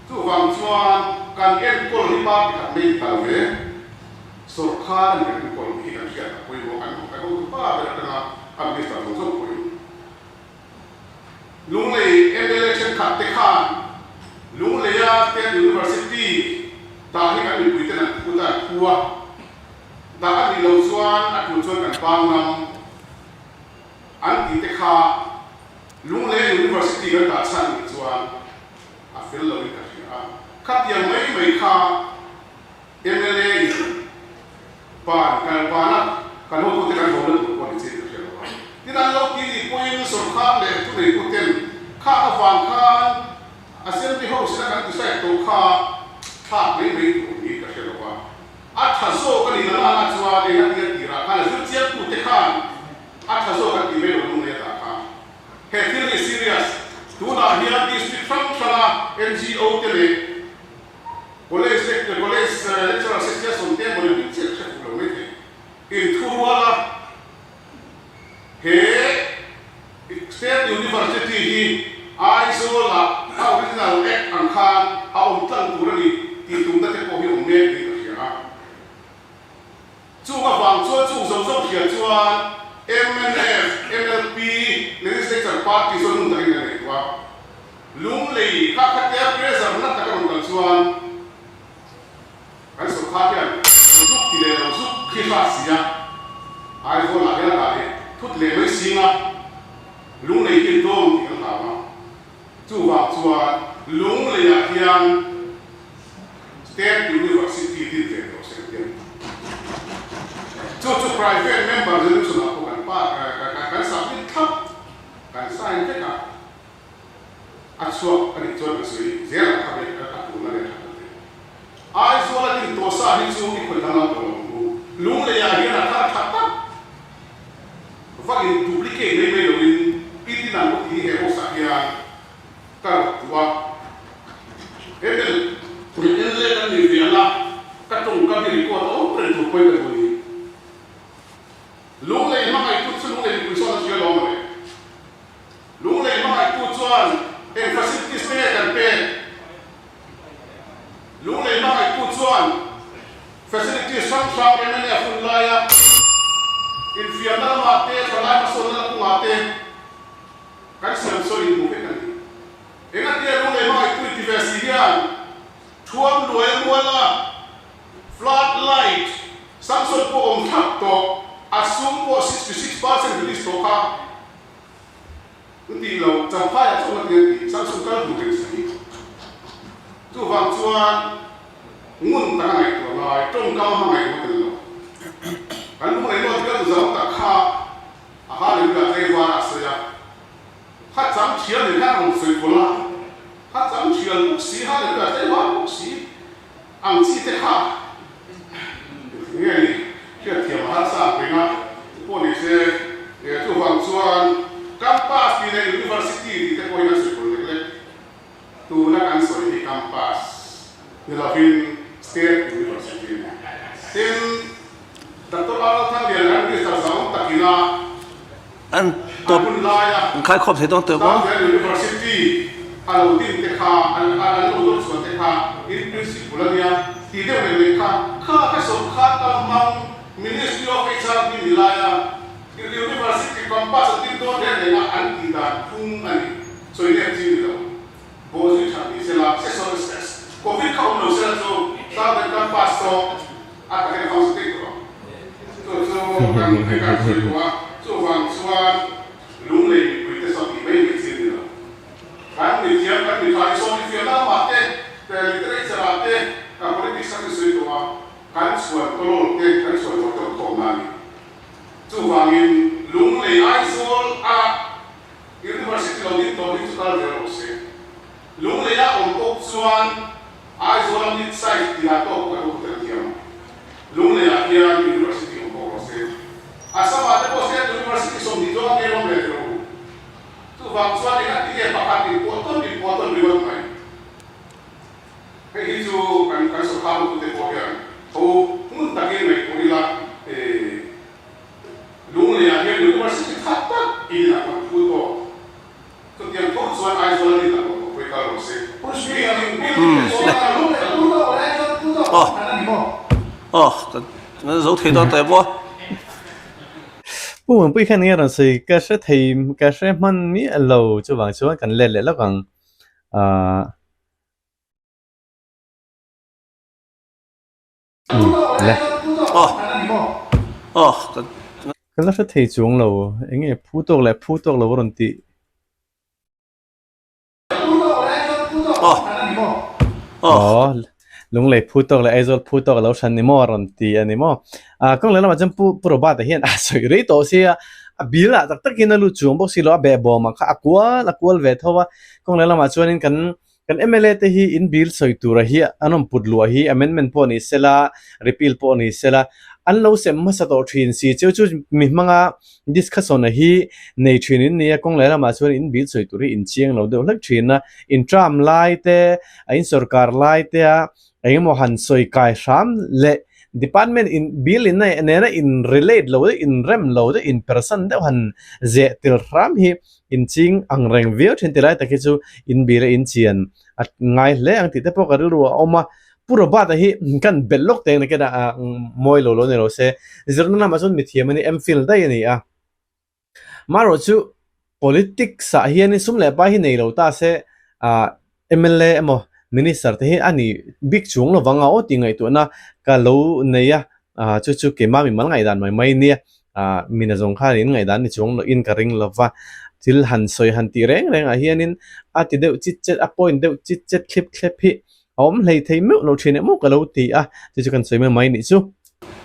Chuvang chuan kan enkawl hi party khat mai ta lo ve, sawrkar a ni kan enkawl hi kan hriat a pawimawh, kan hotu pa ber atanga a Minister zawng zawng pawhin. Lunglei mla thenkhat te khan Lungleia State University dah hi kan mipui ten an phut a, an phu a. Dah a nih loh chuan a tul chuan kan pang ngam an tih te kha Lunglei University kan dah chhan nih chuan a fel loin ka hria a. Khatiang mai mai kha mla in ban kal bana kan hotute kan vawmna tur pawh ni chin ka hria lo a. Tin an lo ti nih pawhin sorkar leh thuneituten khak avang khan Assembly House ina kan decide tawh kha thlak mai mai tur niin ka hria lo a. A tha zawk a nih na lana chuan eng a tia tirah khan a zirchiangtute khan a tha zawk an ti mai lo lung leh dah kha. He thil hi serious. Tunah hian district hrang hranga NGO te leh college college lecturer association te emaw leh chiah hre fuh lo mai thei. Inthurual a he State University hi Aizawl-ah a original Act ang khan a awm tlang tur a ni tih tumna te pawh hi awm mek niin ka hria a. Chung avang chuan chung zawng zawng hria chuan mnf, MLP, Legislature Party chu a nun takin kan ngaihtuah a. Lunglei kha khatia pressure na taka rawn kal chuan Kan sawrkar hian zuk ti leh lo zuk khi hrat si a, Aizawl ah hian a dah leh thut leh mai sing a, Lunglei hi an dawng tih kan hlau a, chuvang chuan Lunglei ah hian State University din ve tawh se kan ti a ni. Chu chu private member resolution ah pawh kan pa kan submit thlap, kan sign vek a. A chhuak a nih chuan ka sawi zel ang kha ve a tulna leh that a ti. Aizawl a din tawh sa hi chu i khawih danglam tawh lo ang u. Lunglei ah hian a thar tha tak va in duplicate mai mai loin i din ang u tih hi he house ah hian ka rawt duh a. He bel en leh kan nih ve ang a, ka tawngkam hi record a awm reng tur pawhin ka duh a ni. Lunglei hmangaihtu chu lunglei mipui sawn a hria lawm a le. Lunglei hmangaihtu chuan eng facilities te nge kan pek? Lunglei hmangaihtu chuan facilities hrang hrang mnf hun laia infiamna lamah te, thalai hmasawnna lamah te kan siam sawi inhmu vek a ni. Engatia Lunglei hmangaihtu inti ve si hian thuam luai a muala flood light sanction pawh awm thlap tawh, a sum pawh 66% release tawh kha Ka tih lo, Champhaiah chuan ka ti a ti, Samsung kal hmu reng si. Chuvang chuan ngun tak a ngaihtuah ngai, tawngkam a hmangaih ngawt a ni lo. Kan lunglei nawt hi ka duh zau tak kha a Hallelujah tlaivar a sawi a, kha chang thial nen khan a rawn sawi pawlh a, kha chang thial bawk si, Hallelujah tlaivar bawk si ang chi te kha nge ni hriatthiam a harsa ang peng a, pawh ni se chuvang chuan campus tih leh university tih te pawhin an sawi pawlh lek lek. Tuna kan sawi hi campus ni lovin state university a ni. Tin, Doctor Lalthangliana kan minister zau takina An a tawp hun laia an khai khawp thei dawn tawh maw? Southern University a lo din te kha, an an lo dawn chhuah te kha in principle a nia tih deuh leh leh kha, kha ka sawrkar kal hmang Ministry of HRD ni laia University campus an din dawn reng reng a an tih dan phung a ni. Sawi leh chi ni lo. Bawhzui that ni sela, session Covid kha awm lo sela chu Southern campus pawh a takin a function thei tawh ang. Chu chu kan hei kan sawi duh a, chuvang chuan Lunglei mipuite saw tih mai mai chi a ni lo. Kan mithiam, kan mitha hi saw mithiamna lamah te, literature ah te, kan politics ah te sawi tawh a, kan chhuan tawlawl te, kan chhuan tawh te awm khawmna a ni. Chuvangin Lunglei Aizawl a University lo din tawh hi chu kal ve rawh se. Lungleia awm pawh chuan Aizawl a mid size tihah tawk pawh kan hmu tel thiam ang. Lungleiah hian University awm bawk rawh se. Assam ah te pawh State University 20 chuang a ngei awm leh teh u. Chuvang chuan eng a ti nge pakhat in puah tawn in puah tawn ringawt mai. Hei hi chu kan kan sawrkar hotute pawh hian tho hmun takin ngaihtuah ila eh Lungleiah hian University tha tak in a kan phut bawk. Chutiang tho chuan Aizawl a rin a tawh tawh pawh i kal rawh se. Building building te chuan a Lunglei phu tawh leh Aizawl phu tawh Aw. an ani maw? Aw, kan zo thei dawn tawh em aw? Pu Muanpui khan enge rawn sawi ka hre thei ka hre hman miah lo chuvang chuan kan let leh lawk ang ahh. Le. Ka la hre thei chuang lo enge phu tawk leh phu tawk lo a rawn tih. Aw, Lunglei phu tawk leh Aizawl phu tawk a lo hran ni maw a rawn ti a ni maw. Kawng leh lamah chuan Pu Pu Robert-a hian a sawi rei tawh sia, a bil ah tak takin a lut chuang bawk si lo, a behbawm ah kha a kual a kual ve tho a. Kawng leh lamah chuanin kan kan mla te hi in bil sawi tura hi an rawn put luah hi amendment pawh ni sela, repeal pawh ni sela, an lo sem hmasa tawh thin si chu chu mi hmanga Discussion a hi nei thin in nia, kawng leh lamah chuan in bil sawi tur hi in chiang lo deuh hlek thin a, in term lai te, a in sorkar lai te a engemaw han sawi kai hram leh department in bill in a nena in relate lo deuh, in rem lo deuh, in persan deuh han zeh tel hram hi in ching ang reng viau thin ti lai tak hi chu in bil a in chian a ngai hle ang tih te pawh ka rilru a awm a. Pu Robert-a hi kan belh lawk teng nakin a mawi lo lo ni lo se, zirna lamah chuan mithiam a ni, MPhil daih a ni a. Marawh chu politics ah hianin sum leh pai hi nei lo ta se mla emaw minister te hi a ni bik chuang lovang a aw tih ngaihtuahna ka lo nei a, chu chu keimah mimal ngaihdan mai mai nia. Mina zawng khan in ngaihdan ni chuang lohin ka ring lova, thil han sawi han tih reng rengah hianin a ti deuh chit chet, a point deuh chit chet thlip thlep hi A awm hlei thei meuh lo thin emaw ka lo ti a, chu chu kan sawi mai mai nih chu.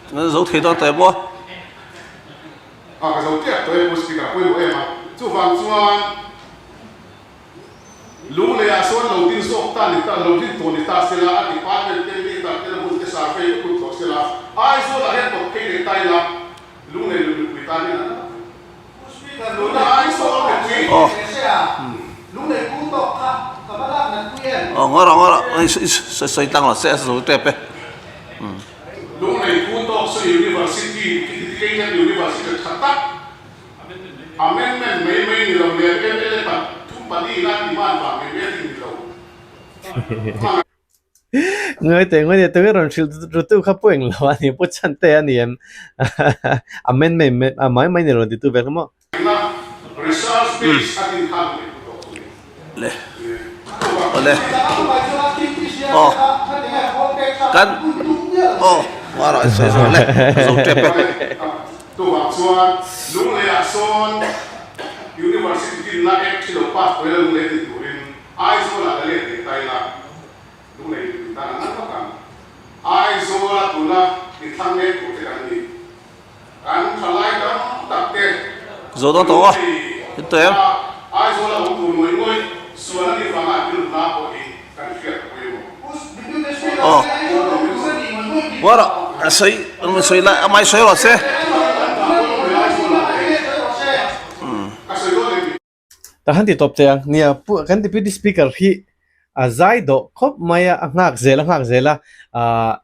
Kan zo thei dawn tawh emaw? A ka zo tep tawh e Pu Speaker a pawimawh em a, chuvang chuan Lunglei ah sawn lo din zawk ta ni ta lo din tawh ni ta sela a department te minister te na hun te survey te kut tawh sela Aizawl ah hian kawt phei leh ta ila Lunglei lui mipui tan hian an la Ngawi teh ngawi teh tunge rawn hrilh rutu kha pu eng lo a ni pu chhan te a ni em amen mai mai mai mai ni rawn ti tu ve kha maw. Le le aw kan aw mara sawi zawk le zo tep e. Aizawlah ka let leh ta ila, Lunglei mipui tan a ngan vak ang. Aizawla tuna inthlang mek tur te kan ni. Kan thalai tam tak te Zo dawn tawh a, in tawh em? Aizawla awm tur ngawih ngawih sual a nih vanga an rilru pawh hi kan hriat a pawimawh. Aw, Buara a sawi sawi lai amah hi sawi rawh se. Ka han ti tawp teh ang. Nia, pu kan Deputy Speaker hi a zai dawh khawp mai a, a nghak zel a nghak zel a. Ahh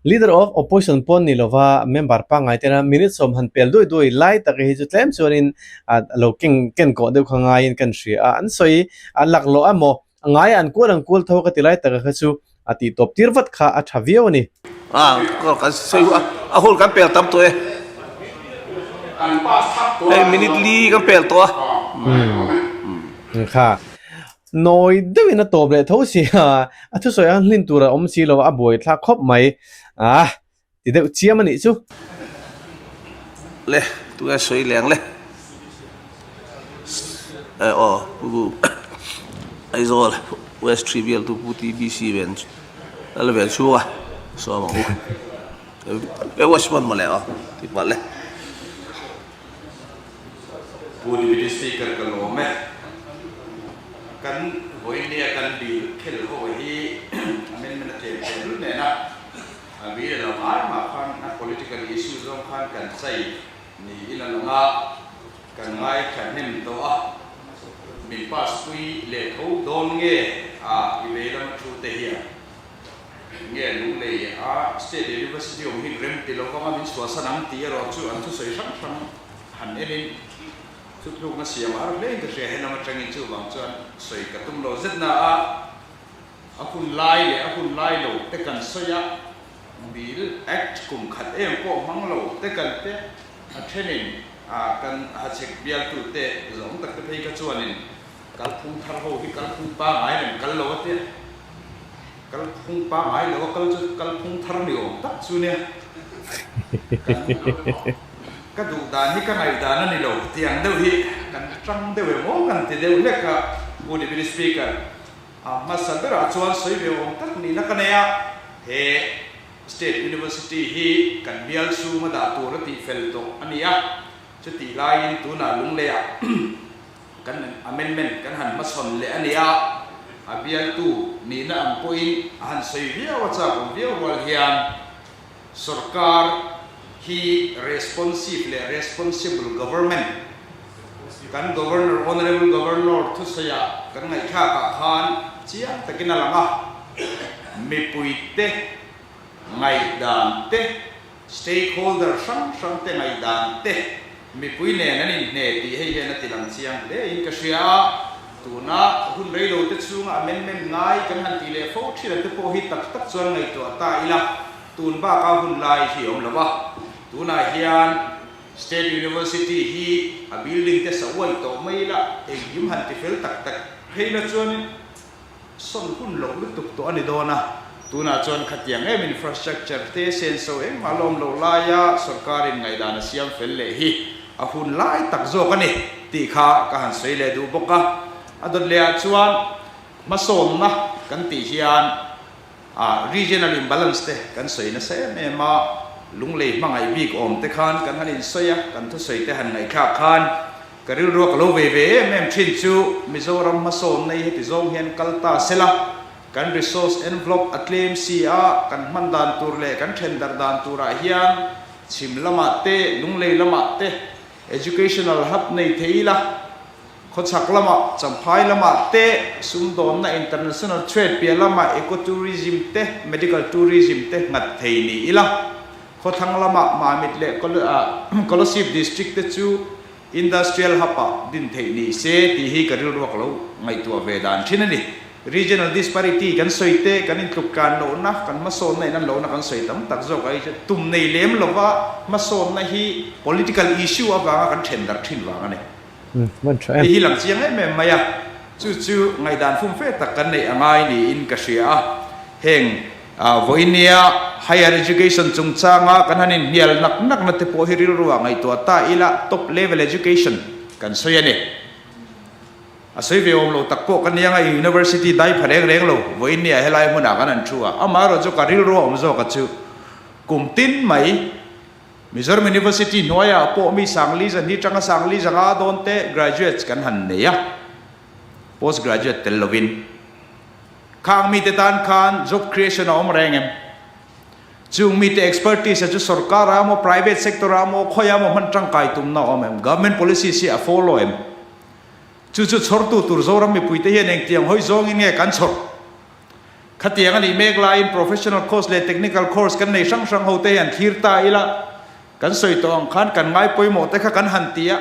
Leader of Opposition pawn ni lova member pangngai tena minute sawm han pel duai duai lai tak hi chu tlem chuanin a lo keng ken kawh deuh kha ngaiin kan hria a. An sawi a laklawh emaw A ngai an kual an kual tho ka ti lai taka kha chu a tih tawp tir vat kha a tha viau a ni. A kan sawi a, a hun kan pel tam tawh e. Hei minute li kan pel tawh a. Umm kha nawi deuhin a tawp leh tho si a, a thusawi ang hlin tur a awm si lo a, a buai thlak khawp mai. Ah Ti deuh chiam a nih chu. Le, tunge sawi leng le. E aw, Pu Aizawl West Trivial tu Pu TBC ven lal ven chhung a sawm ang u. E watchman mawle aw, ti palh le. Pu Deputy Speaker ka lawm e. Kan vawinia kan bill khel ho hi amendment a tlem teh lul nen a. A bill a lo ngai mah khan a political issue zawng khan kan chai niin a lang a, kan ngaithla hnem tawh a, min pass pui leh tho dawn nge a i vei lama thu te hian nge Lunglei a State University awm hi rem ti lovang a min chhuahsan ang tih erawh chu an thusawi hrang hrang han enin thutlukna siam a har hle in ka hria helam atangin chuvang chuan sawi ka tum lo zet na a. A hun lai leh a hun lai lo te kan sawi a, Bill, Act, kum khat em pawh hmang lo te kan te a thenin Kan hachhek bialtute zawng tak te phei kha chuanin kalphung thar ho hi kalphung pangngai reng kal lo a tia. Kalphung pangngai lo a kal chu kalphung thar ni awm tak chu nia. Kan ka duh dan hi ka ngaihdan a ni lo tih ang deuh hi kan tang deuh em aw kan ti deuh hlek a. Pu Deputy Speaker, a hmasa berah chuan sawi ve awm tak nihna ka nei a, he State University hi kan bial chhunga dah tur a tihfel tawh a ni a, chutih laiin tunah Lungleiah kan amendment kan han hmachhawn leh a ni a, a bialtu nihna ang pawhin a han sawi viau a chak awm viau rual hian sorkar hi responsive leh responsible government kan Governor Honourable Governor thusawiah kan ngaihthlakah khan chiang takin a lang a. Mipuite ngaihdan te, stakeholder hrang hrang te ngaihdan te mipui nen an inhne tih hei hian a ti lang chiang hle in ka hria a. Tuna hun reilo te chhunga amendment ngai kan han tih leh fo thin a te pawh hi tak tak chuan ngaihtuah ta ila, tun baka hun lai hi awm lo a. Tunah hian State University hi a building te sa uai tawh mai ila, engkim han ti fel tak tak phei la chuanin, Sawn hun loh lutuk tawh a ni dawn a, tunah chuan khatiang em infrastructure te senso engmah lawm loh laia sorkarin ngaihdan a siam fel leh hi a hun lai tak zawk a ni tih kha ka han sawi leh duh bawk a. A dawt lehah chuan hmasawnna kan tih hian a regional imbalance te kan sawi nasa em em a, lunglei hmangaih bik awm te khan kan han insawi a, kan thusawi te han ngaihthlak khan Ka rilruak lo ve ve em em thin chu Mizoram hmasawnna hi heti zawng hian kal ta sela, kan resource envelope a tlem si a, kan hman dan tur leh kan then darh dan turah hian chhim lamah te, lunglei lamah te educational hub nei thei ila, khawchhak lamah, Champhai lamah te, sumdawnna international trade piah lamah eco-tourism te, medical tourism te nghat thei ni ila. Khawthlang lamah Mamit leh Kolasib District te chu Industrial Hub ah din theih ni se tih hi ka rilruak lo ngaihtuah ve dan thin a ni. Regional disparity kan sawi te, kan intluk tlan lohna, kan hmasawnna in an lohna kan sawi tam tak zawk a hi chu tum nei lem lova hmasawnna hi political issue avanga kan then darh thin vang a ni. Tih hi lang chiang em em mai a, chu chu ngaihdan fumfe tak kan neih a ngai niin ka hria a. Heng vawinia higher education chungchanga kan han inhnial nak nak na te pawh hi rilru ah ngaihtuah ta ila top level education kan sawi a ni. A sawi ve awm lo tak pawh ka nia nga university dai pha reng reng lo vawinia helai hmunah kan han thu a, amaherawh chu ka rilru a awm zawk a chu kum tin mai Mizoram University hnuaiah pawh mi Sangli zan hi tanga Sangli zanga dawn te graduates kan han nei a, post graduate tel lovin. Khang mite tan khan job creation a awm reng em? Chung mite expertise a chu sorkar ah emaw private sector ah emaw khawi ah emaw hman tangkai tumna a awm em? Government policies hi a follow em? Chu chu chhawrtu tur Zoram mipuite hian engtiang hawi zawngin nge kan chhawr? Khatiang a nih mek laiin professional course leh technical course kan nei hrang hrang hote hi an thlir ta ila, Kan sawi tawh ang khan kan ngai pawimawh te kha kan han ti a,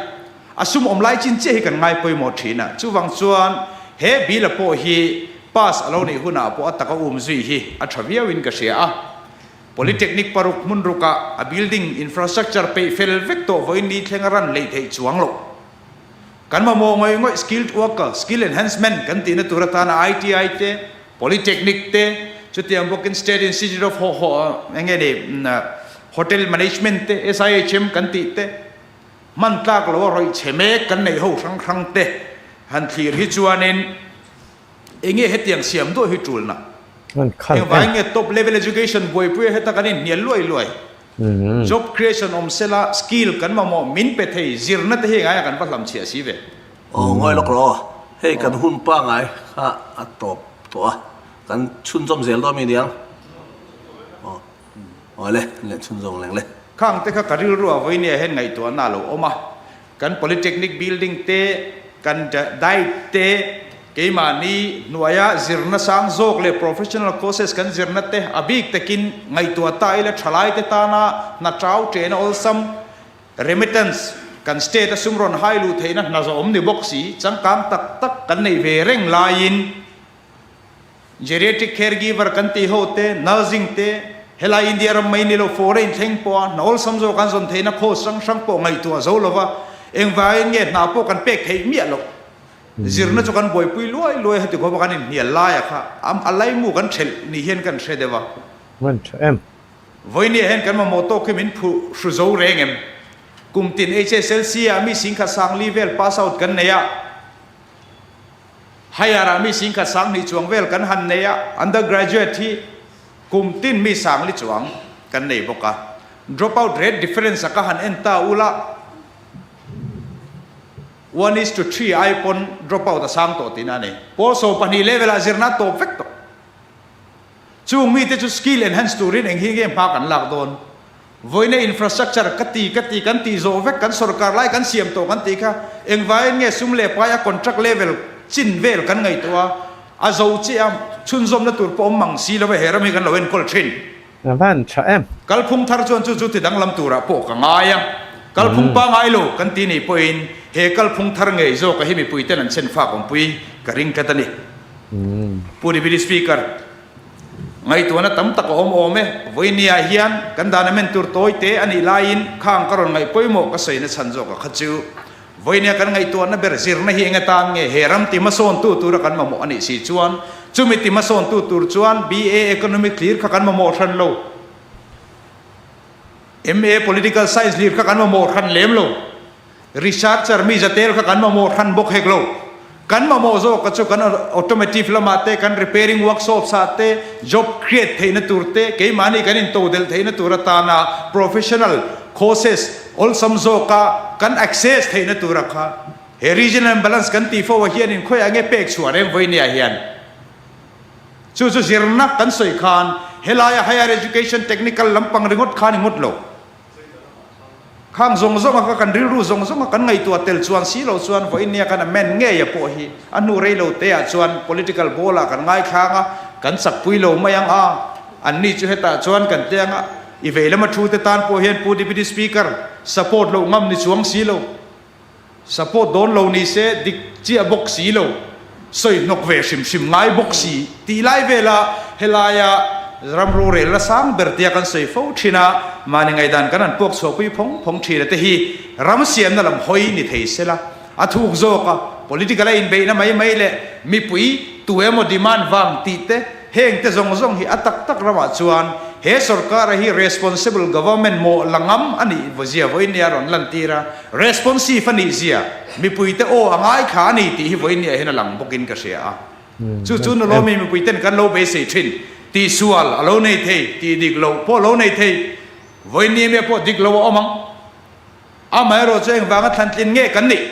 a sum awm lai chin chiah hi kan ngai pawimawh thin a. Chuvang chuan he bill a pawh hi pass a lo neih hunah pawh a taka um zui hi a tha viau in ka hria a. Polytechnic paruk hmun rukah a building infrastructure peih fel vek tawh vawiin ni thleng a ran hleih theih chuang loh. Kan mamawh ngawih ngawih skilled worker, skill enhancement kan tihna tur atana ITI te, Polytechnic te, chutiang bawkin State Institute of eng nge ni Hotel Management te, SIHM kan tih te, hman tlak lo a rawih chhe mek kan neih ho hrang hrang te han thlir hi chuanin eng nge hetiang siam duah hi tulna? Engvangin nge top level education buaipuia heta kan inhnial luai luai? Job creation awm sela skill kan mamawh min pe thei zirna te hi engaiah kan va hlamchhiah si ve? Aw ngawi lawk rawh aw, hei kan hun pangai kha a tawp tawh a, kan chhunzawm zel dawn mi niang? Aw aw le, leh chhunzawm leng le. Khang te kha ka rilru ah vawinia hian ngaihtuahna a lo awm a, kan Polytechnic building te, kan diet te, keimahni hnuaia zirna sang zawk leh professional courses kan zirna te a bik takin ngaihtuah ta ila thalai te tana hna chau ṭena awlsam Remittance, kan state a sum rawn hai luh theihna hna zawh awm ni bawk si, changkang tak tak kan neih ve reng laiin geriatric caregiver kan tih ho te, nursing te, Helai India ram mai ni lo foreign thleng pawha hna awlsam zawk an zawn theihna course hrang hrang pawh ngaihtuah zo lova engvangin nge hna pawh kan pek theih miah loh. Zirna chu kan buaipui luai luai heti khawpa kan inhnial laia kha a laimu kan thelh ni hian kan hre deuh a. Hman tha em? Vawinia hian kan mamawh tawk hi min phu hru zo reng em? Kum tin HSLC ah mi singkhat sangli vel pass out kan nei a. Higher ah mi singkhat sanghnih chuang vel kan han nei a, undergraduate hi kum tin mi sangli chuang kan nei bawk a. Drop out rate difference a ka han en ta ula, one is to three ai pawn drop out a sang tawh tihna a ni. Pawl 12 level ah zirna a tawp vek tawh. Chung mite chu skill enhance turin eng hi nge hma kan lak dawn? Vawiina infrastructure ka ti ka ti kan tih zawh vek kan sorkar lai kan siam tawh kan tih kha engvaiin nge sum leh pai a contract level chin vel kan ngaihtuah a, a zo chiah a, chhunzawmna tur pawh awm mang si lo e he ram hi kan lo enkawl thin. A van tha em. Kalphung thar chuan chu chu ti danglam turah pawh ka ngai a, kalphung pangai lo kan ti nih pawhin he kalphung thar ngei zawka hi mipuiten an chhen fak awmpui ka ring tlat a ni. Pu Deputy Speaker. Ngaihtuahna tam tak a awm awm e. Vawinia hian kan dan amen tur tawi te a nih laiin khang ka rawn ngaih pawimawh ka sawina chhan zawk a kha chu. Vawinia kan ngaihtuahna ber zirna hi eng atan nge he ram ti hmasawntu tura kan mamawh a nih si chuan chumi ti hmasawntu tur chuan BA Economic hlir kha kan mamawh hran lo. MA Political Science hlir kha kan mamawh hran lem lo. Researcher mi zatel kha kan mamawh hran bawk hek lo. Kan mamawh zawk kha chu kan automotive lamah te, kan repairing workshops ah te, job create theihna tur te, keimahni kan intodelh theihna tur atana professional courses awlsam zawka kan access theihna tura kha he regional imbalance kan tih fo ah hianin khawiah nge pek chhuah reng vawinia hian chu chu zirna kan sawi khan helaia higher education technical lampang ringawt kha ni ngawt lo. Khang zawng zawnga kha kan rilru zawng zawnga kan ngaihtuah tel chuan si lo chuan vawinia kan amend ngei a pawh hi a hnu rei lo te ah chuan political ball ah kan ngaithlang a, kan chakpui lo mai ang a, anni chu hetah chuan kan teng a, i vei lama thu te tan pawh hian Pu Deputy Speaker support loh ngam ni chuang si lo. Support dawn lo ni se dik chiah bawk si lo, sawi hnawk ve hrim hrim ngai bawk si tih lai vela helaia ram rorelna sang ber tia kan sawi fo thin a, mahni ngaihdan kan han puak chhuahpui phawng phawng thin a te hi ram siamna lam hawi ni thei sela a thuk zawk a, political a inbeihna mai mai leh mipui tu emaw demand vang tih te Heng te zawng zawng hi a tak tak ramah chuan he sorkara hi responsible government mawh la ngam a nih zia vawinia rawn lantir a, responsive a nih zia mipuite aw a ngaithla a ni tih hi vawinia hian a lang bawkin ka hria a. Chu chu nulawmi mipuiten kan lo beisei thin, tihsual a lo nei thei, tih dik loh pawh a lo nei thei, vawinia mi pawh dik lo a awm ang. Amaherawh chu engvanga thlantlin nge kan nih?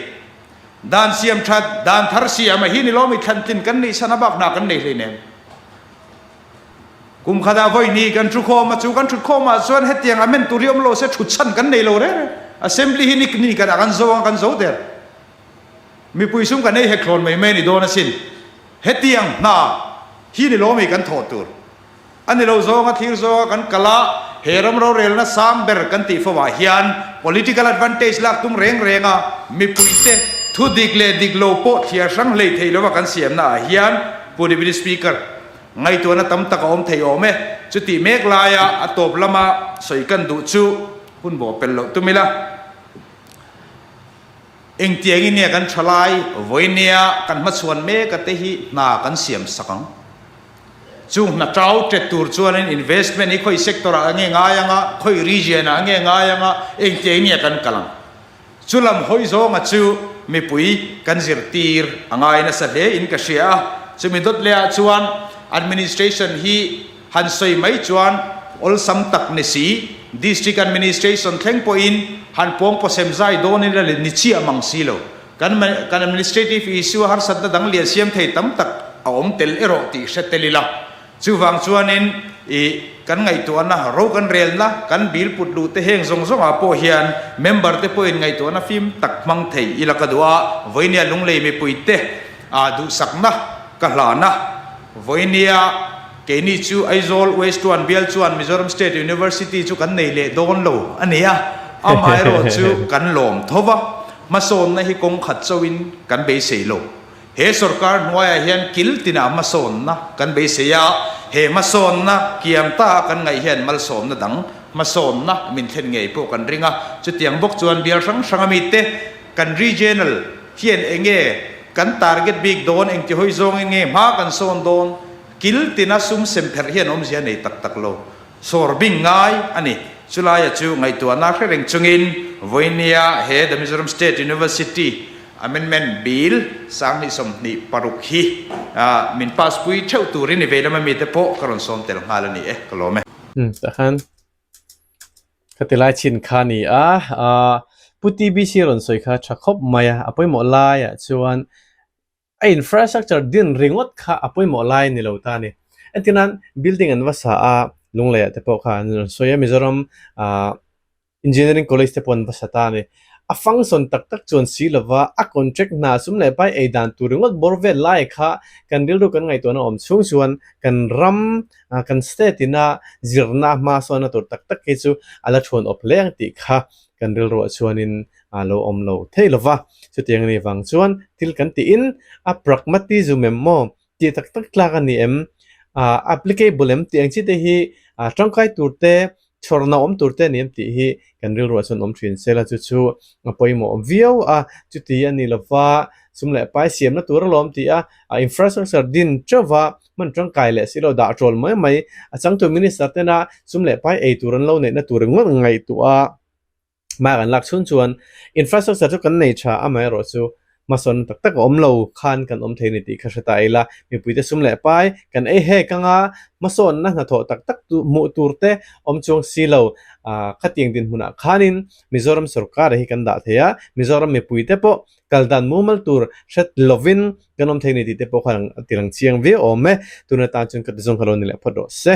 Dan siam that, dan thar siam a hi ni lawmi thlantlin kan nih san a bak hna kan nei hleinem. Kum khatah vawi hnih kan thu khawm a, chu kan thut khawm ah chuan hetiang amend tur hi awm lo se thut chhan kan nei lo reng reng. Assembly hi ni ni kan ah kan zo ang kan zo der. Mipui sum kan ei hek thlawn mai mai a ni dawn asin. Hetiang hna hi ni lawmi kan thawh tur. A ni lo zawnga thlir zawnga kan kal a, he ram rorelna sang ber kan tih fo ah hian political advantage lak tum reng reng a, mipuite thu dik leh dik lo pawh thliar hrang hlei thei lova kan siamna ah hian Pu Deputy Speaker, ngaihtuahna tam tak a awm thei awm e. Chutih mek laia a tawp lama sawi kan duh chu hun bawh pel loh tum ila. Engtiangin nge kan thalai vawinia kan hmachhuan mek a te hi hna kan siam sak ang? Chung hna tau tet tur chuanin investment hi khawi sector ah nge ngai anga, khawi region ah nge ngai anga, engtiangin nge kan kal ang? Chu lam hawi zawnga chu mipui kan zirtir a ngai nasa hle in ka hria a, chumi dawt leh ah chuan administration hi han sawi mai chuan awlsam tak ni si, district administration thleng pawhin han pawngpawsem zai dawnin la ni chiah mang si lo. Kan kan administrative issue a harsatna dang lian siam thei tam tak a awm tel erawh tih hre tel ila. Chuvang chuanin i kan ngaihtuahna, ro kan relna, kan bill put luh te heng zawng zawngah pawh hian member te pawhin ngaihtuahna fim tak hmang thei ila ka duh a, vawinia lunglei mipui te ah duhsakna ka hlan a, vawinia Keini chu Aizawl West chuan bial chuan Mizoram State University chu kan nei leh dawn lo a ni a, amaherawh chu kan lawm tho va, hmasawnna hi kawng khat chauhin kan beisei lo. He sorkar hnuaiah hian kil tinah hmasawnna kan beisei a, He hmasawnna kiam ta a kan ngaih hian malsawmna dang hmasawnna min thlen ngei pawh kan ring a. Chutiang bawk chuan bial hrang hrang amite kan regional hian enge kan target bik dawn, engti hawi zawngin nge hma kan sawn dawn, kil tina sum sem pherh hian awmzia nei tak tak lo. Sawr bing ngai a ni. Chulaia chu ngaihtuahna hre reng chungin vawinia he The Mizoram State University Amendment Bill 2026 hi min pass pui theuh turin i veilam ami te pawh ka rawn sawm tel nghal a ni e, ka lawm e. Umm tah khan ka ti lai chin kha a ni a, Pu TBC rawn sawi kha tha khawp mai a, a pawimawh laiah chuan A infrastructure din ringawt kha a pawimawh lai ni lo ta a ni. Entir nan building an va sa a, Lungleiah te pawh kha an rawn sawi a, Mizoram ah Engineering College te pawh an va sa ta a ni. A function tak tak chuan si lova a contract hna sum leh pai ei dan tur ringawt bawr vel lai kha kan rilru kan ngaihtuahna awm chhung chuan kan ram ah kan state ina zirna hma sawnna tur tak tak hi chu a la thuan awp hle ang tih kha kan rilruah chuanin a lo awm lo thei lo va. Chutiang a nih vang chuan thil kan tiin a pragmatism em maw tih tak tak tlak a ni em, ah applicable em tih ang chi te hi ah tangkai tur te, chhawrna awm tur te a ni em tih hi kan rilruah chuan awm thin se la chu chu a pawimawh viau a. Chuti a ni lo va, sum leh pai siamna tur alawm tih a, ah infrastructure din teuh va hman tangkai leh si lo dah tawl mai mai a changtu minister tena sum leh pai ei tur an lo neihna tur ringawt ngaihtuah a. Hma kan lak chhun chuan infrastructure chu kan nei tha amaherawh chu hmasawn tak tak a awm lo khan kan awm thei a ni tih kha hre ta ila. Mipuite sum leh pai kan ei hek anga hmasawnna hnathawh tak tak tu hmuh tur te awm chuang si lo. Ah khatiang dinhmunah khanin Mizoram sorkar hi kan dah thei a, Mizoram mipuite pawh kal dan mumal tur hret lovin kan awm thei a ni tih te pawh khan a ti lang chiang viau awm e. Tuna tan chuan ka ti zawng kha lo ni leh phawt rawh se.